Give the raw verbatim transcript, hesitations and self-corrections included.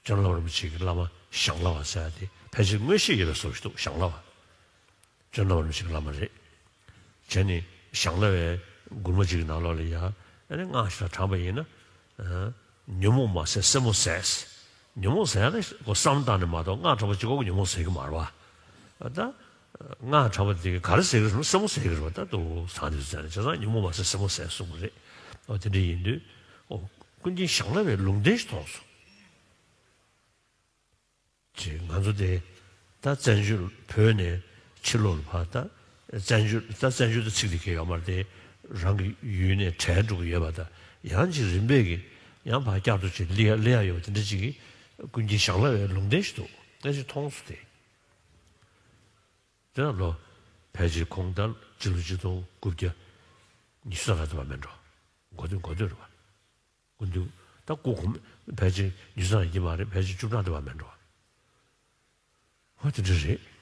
བྱོན་ལ་བ་རིན་པོ་ཆེ་གི་བླ་མ་ཞང་ལ་བ་ཟེར་ཡ་དེ་ཕལ་ཆེར་མངོན་ཤེས་ཡོད་པའི་བཟོ་ཞིག་འདུག་ཞང་ལ་བ། བྱོན་ལ་བ་རིན་པོ་ཆེ་གི་བླ་མ་རེད། བྱས་ནས་ཞང་ལ་བའི་མགུར་མ་གཅིག་གི་ནང་ལོགས་ལ་ཡ་ཨ་ནི་སྔགས་ཤིག་ལ་དྲངས་པ་ཡིན་ན། ཨ། ཉོན་མོངས་མ་ཟད་སེན་མོ་ཟད། ཉོན་མོངས་ཟད་ཡ་ནི་ཁོ་བསམ་བློ་བཏང་ནས་མ་གཏོགས་སྔགས་དྲངས་པ་གཅིག་པོ་གིས་ཉོན་མོངས་ཟད་ཀྱི་མ་རེད་བ། ད་སྔགས་དྲངས་པ་དེ་གིས་ག་རེ་ཟད་ཀྱི་རེད་ཟེར་ན་སེན་མོ་ཟད་ཀྱི་རེད་བ། ད་དུ་ཚང་དེ་ཚོ་ཟད་ནས་བྱས་ཙང་ཉོན་མོངས་མ་ཟད་སེན་མོ་ཟད་གསུངས་པ་རེད། ཨོ་དེ་འདྲ་ཡིན་དུས་ཨོ་ཀུན་མཁྱེན་ཞང་ལ་བའི་ལུང་བསྟན་ཞིག་མཐོང་སོང་། ཅེས་ང་ཚོ་དེ་ད་བཙན་བྱོལ་བོད་ནས་ཕྱི་ལོགས་ལ་ཕར་ད་བཙན་བྱོལ་ད་བཙན་བྱོལ་དུ་ཚིག་དེ་གས་ཡོད་མ་རེད་དེ། རང་གི་ཡུལ་ནས་བྲལ་འགྲོ་གི་ཡོད་པ་ད་ཡང་ཅིག་རིམ་པས་ཀྱི་ཡང་ཕར་བསྐྱར་དུ་ཅིག་སླེབས་ཡ་སླེབས་ཡ་ཡོད་པ་དེ་འདྲ་ཅིག་གི་ཀུན་མཁྱེན་ཞང་ལ་བའི་ལུང་བསྟན་ཞིག་འདུག་དེ་ཅིག་མཐོང་སོང་སྟེ། དེ་ལ་ལོ་ཕལ་ཆེར་ཁོང་ད་སྤྱི་ལོ་ཆིག་སྟོང་དགུ་བརྒྱ་ཉི་ཤུ་རྩ་ལྔ་དེ་བ་མེད་འགྲོ། འགོ་སྟོད་འགོ་སྟོད་རེད་བ། སྐུ་མདུན་ད་སྐུ་གོང་ཕལ་ཆེར་ཉི་ཤུ་རྩ་ལྔ་ཡིན་གྱི་མ་རེད། ཕལ་ཆེར་བཅུ་གྲངས་དེ་བ་མེད་འགྲོ། ཧོ་དེ་འདྲ་རེད།